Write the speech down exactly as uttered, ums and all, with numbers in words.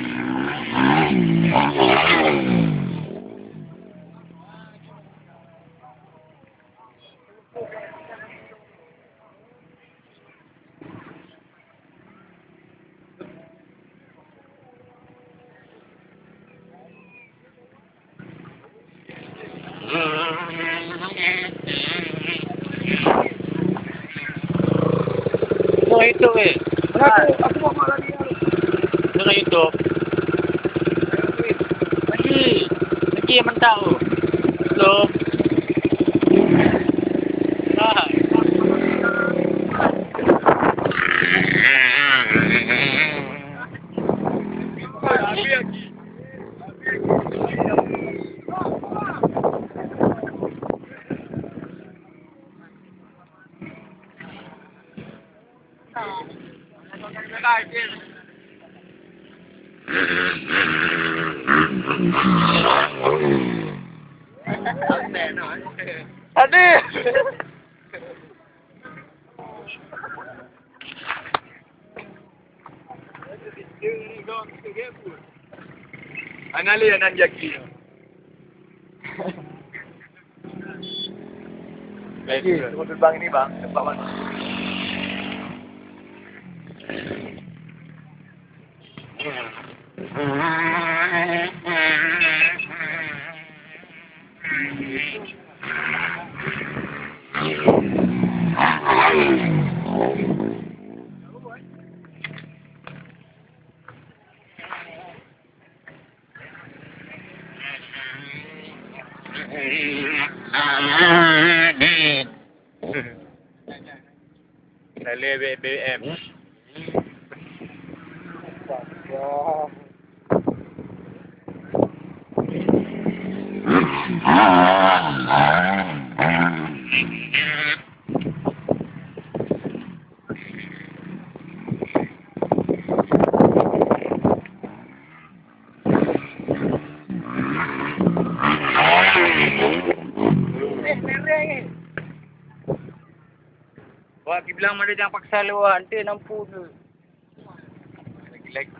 Tengok YouTube, eh. Kenapa? Aku mau lari. Tengok YouTube. Lagi. Lagi mentah tu. Belum. Ah. Adik! Hana lé nan jaki. Jaki, tunggu bang ini, bang. Tempat mana? Saleh B B M. Wah, kiblang mana jangan paksa lewat, nanti nampu tu. Lagi-lagi.